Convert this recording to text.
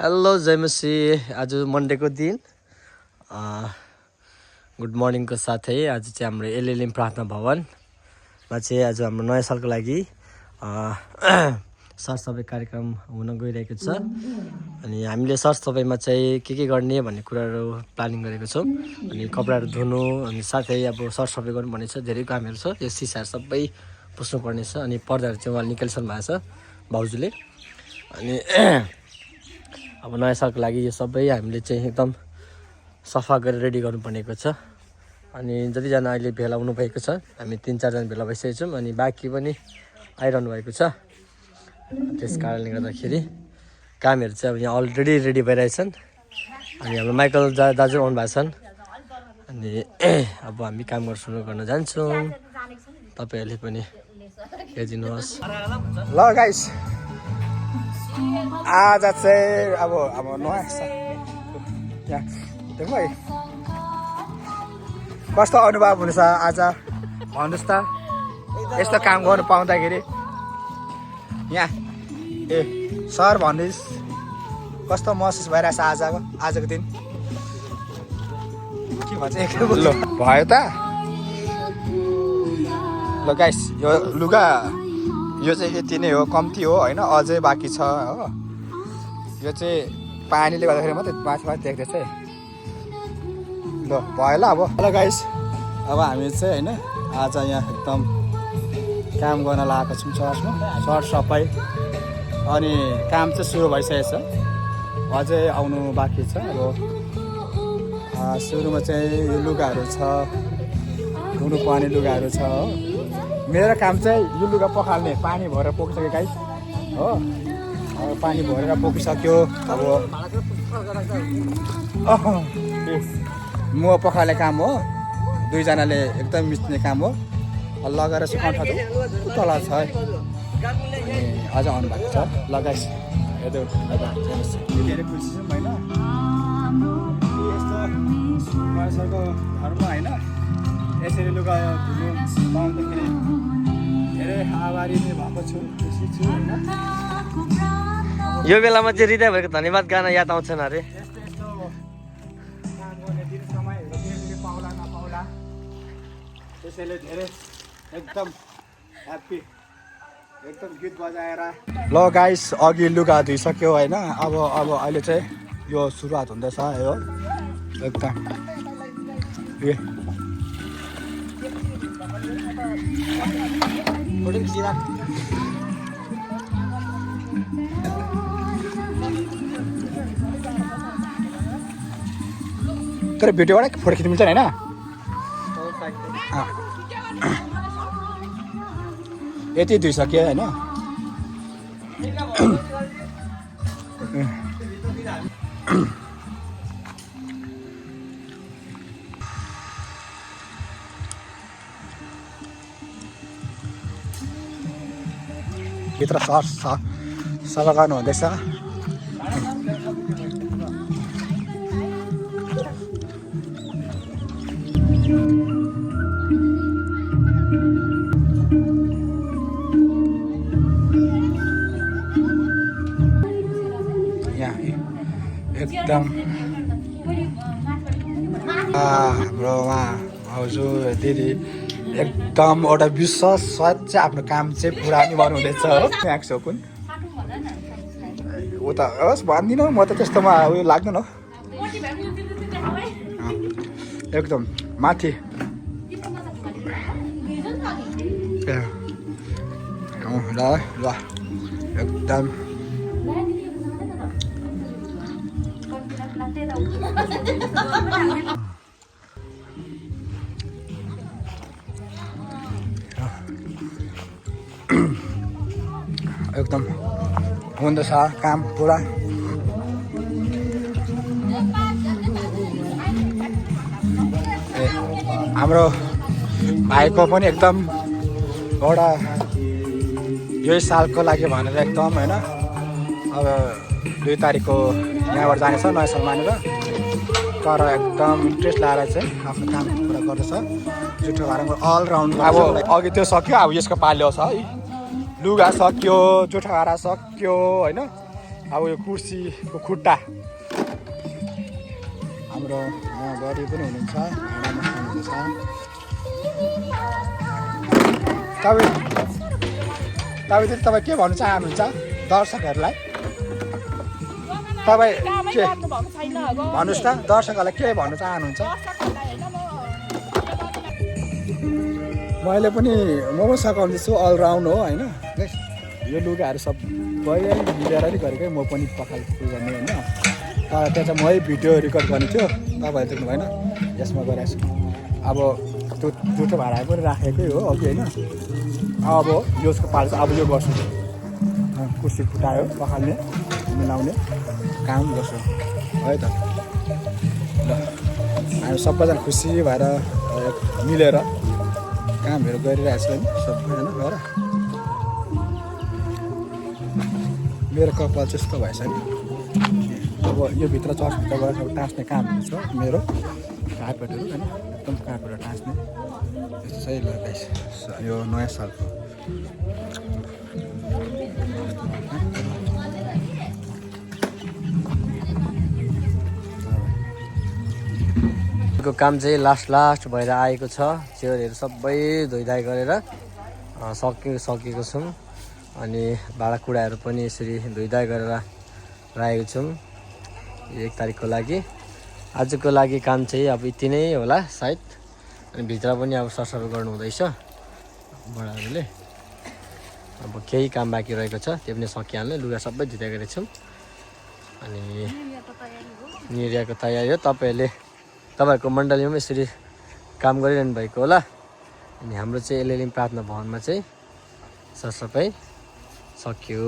Hello जयमसी आज मन्डेको दिन good मर्निङको साथै आज चाहिँ हाम्रो एलएलएम प्रार्थना भवनमा चाहिँ आज हाम्रो नयाँ सालको लागि सरसफाइ कार्यक्रम हुन गइरहेको छ। अनि हामीले सरसफाइमा चाहिँ के गर्ने भन्ने कुराहरू प्लानिङ गरेको छौँ। अनि कपडाहरू धुनु अनि साथै अब सरसफाइ गर्नु भन्ने छ, धेरै कामहरू छ। यो सिसाहरू सबै पुस्नुपर्ने छ। अनि पर्दाहरू चाहिँ उहाँले निकालिसक्नु भएको छ भाउजूले। अनि अब नयाँ सालको लागि यो सबै हामीले चाहिँ एकदम सफा गरेर रेडी गर्नुपर्नेको छ। अनि जतिजना अहिले भेला हुनुभएको छ, हामी 3-4 जना भेला भइसकेको छौँ। अनि बाँकी पनि आइरहनु भएको छ। त्यस कारणले गर्दाखेरि कामहरू चाहिँ अब यहाँ अलरेडी रेडी भइरहेछन्। अनि हाम्रो माइकल दाजु आउनु भएको छन्। अनि अब हामी काम सुरु गर्न जान्छौँ, तपाईँहरूले पनि हेरिदिनुहोस् ल गाइस। आज चाहिँ अब नयाँ यहाँ देखो है कस्तो अनुभव हुनेछ आज भन्नुहोस् त। यस्तो काम गर्नु पाउँदाखेरि यहाँ सर भन्नुहोस् कस्तो महसुस भइरहेछ आजको दिन के भन्छ ल भयो त। ल गाइस यो लुगा यो चाहिँ यति नै हो, कम्ती हो होइन, अझै बाँकी छ हो। यो चाहिँ पानीले गर्दाखेरि मात्रै माथि देख्दैछ है। ल भयो ल अब। ल गाइस अब हामी चाहिँ होइन आज यहाँ एकदम काम गर्न लागेको छौँ चर्चमा, सरसफाइ। अनि काम चाहिँ सुरु भइसकेको छ, अझै आउनु बाँकी छ। अब सुरुमा चाहिँ यो लुगाहरू छ, धुनुपर्ने लुगाहरू छ हो। मेरो काम चाहिँ यो लुगा पखाल्ने, पानी भरेर पोखिसक्यो गाइस हो। अब पानी भरेर पोखिसक्यो। अब म पखाल्ने काम हो, दुईजनाले एकदम मिच्ने काम हो। लगाएर सुकाउनु ठाउँ तल छ है। अझ आउनु भएको छ। ल गाइस हेर्नु धेरै खुसी छौँ होइन, यस्तो पैसाको घरमा होइन यसरी लुगा धुनु पाउँदाखेरि धेरै आभारी नै भएको छु, खुसी छु होइन। यो बेलामा चाहिँ हृदय भएको धन्यवाद गाना याद आउँछन् अरे। यस्तो काम गर्ने दिन समयहरू फेरि पाउला नपाउला, त्यसैले धेरै एकदम ह्याप्पी, एकदम गीत बजाएर। ल गाइस अघि लुगा धुइसक्यो होइन। अब अहिले चाहिँ यो सुरुवात हुँदैछ यो एकदम तर भिडियोबाट फोटो खिच्नु मिल्छ होइन। यति धुइसक्यो होइन। भित्र सफा गर्नु हुँदैछ। यहाँ एकदम हाम्रो उहाँ भाउजू दिदी एकदम एउटा विश्वास साथ चाहिँ आफ्नो काम चाहिँ पुरा निभाउनु हुँदैछ हो। आएको छ कुन उता होस् भन्दिनँ, म त त्यस्तोमा उयो लाग्दैन हो। एकदम माथि ल ल एकदम एकदम हुँदैछ काम पुरा। हाम्रो भाइको पनि एकदम एउटा यही सालको लागि भनेर एकदम होइन अब 2 तारिकको यहाँबाट जानेछ नयाँ साल मानेर। तर एकदम इन्ट्रेस्ट लाएर चाहिँ आफ्नो काम पुरा गर्दैछ। जुठो भाँडाको अलराउन्ड अब अघि त्यो सक्यो, अब यसको पालो छ है। लुगा सक्यो, जुठा भाँडा सक्यो होइन। अब यो कुर्सीको खुट्टा हाम्रो यहाँ बडी पनि हुनुहुन्छ, भाँडामा खानुहुन्छ। तपाईँ के भन्नु चाहनुहुन्छ दर्शकहरूलाई? तपाईँ के भन्नुहोस् त, दर्शकहरूलाई के भन्नु चाहनुहुन्छ? मैले पनि म सघाउँदैछु, अलराउन्ड हो होइन। यो लुगाहरू सबै मिलेर नि गरेकै, म पनि पखाल गर्ने होइन। तर त्यहाँ चाहिँ मै भिडियो रेकर्ड गर्ने थियो, तपाईँहरूले देख्नु भएन, यसमा गरेको छु। अब त्यो जुठो भाँडा पनि राखेकै हो अघि होइन। अब यसको पालो चाहिँ अब यो गर्छु, कुर्सी फुटायो पखाल्ने मिलाउने काम गर्छु है त। हामी सबैजना खुसी भएर मिलेर कामहरू गरिरहेको छ नि सबैजना गएर। मेरो कपाल चाहिँ यस्तो भएछ नि। अब यो भित्र चर्चभित्र गएर टाँस्ने कामहरू छ मेरो, कार्पेटहरू होइन, एकदम कार्पेटहरू टाँस्ने यस्तो सही लगाइस। यो नयाँ सालको काम चाहिँ लास्ट भएर आएको छ। चेयरहरू सबै धोइधाइ गरेर सकेको छौँ। अनि भाँडाकुँडाहरू पनि यसरी धोइधाइ गरेर राखेको छौँ 1 तारिकको लागि। आजको लागि काम चाहिँ अब यति नै होला सायद। अनि भित्र पनि अब सरसफाइ गर्नु हुँदैछ बडाहरूले। अब केही काम बाँकी रहेको छ, त्यो पनि सकिहाल्ने। लुगा सबै धुइधाइ गरेको छौँ। अनि निर्याको तयारी हो। तपाईँहरूको मण्डलीमा यसरी काम गरिरहनु भएको होला। अनि हाम्रो चाहिँ एलएलएम प्रार्थना भवनमा चाहिँ सरसफाइ सक्यो।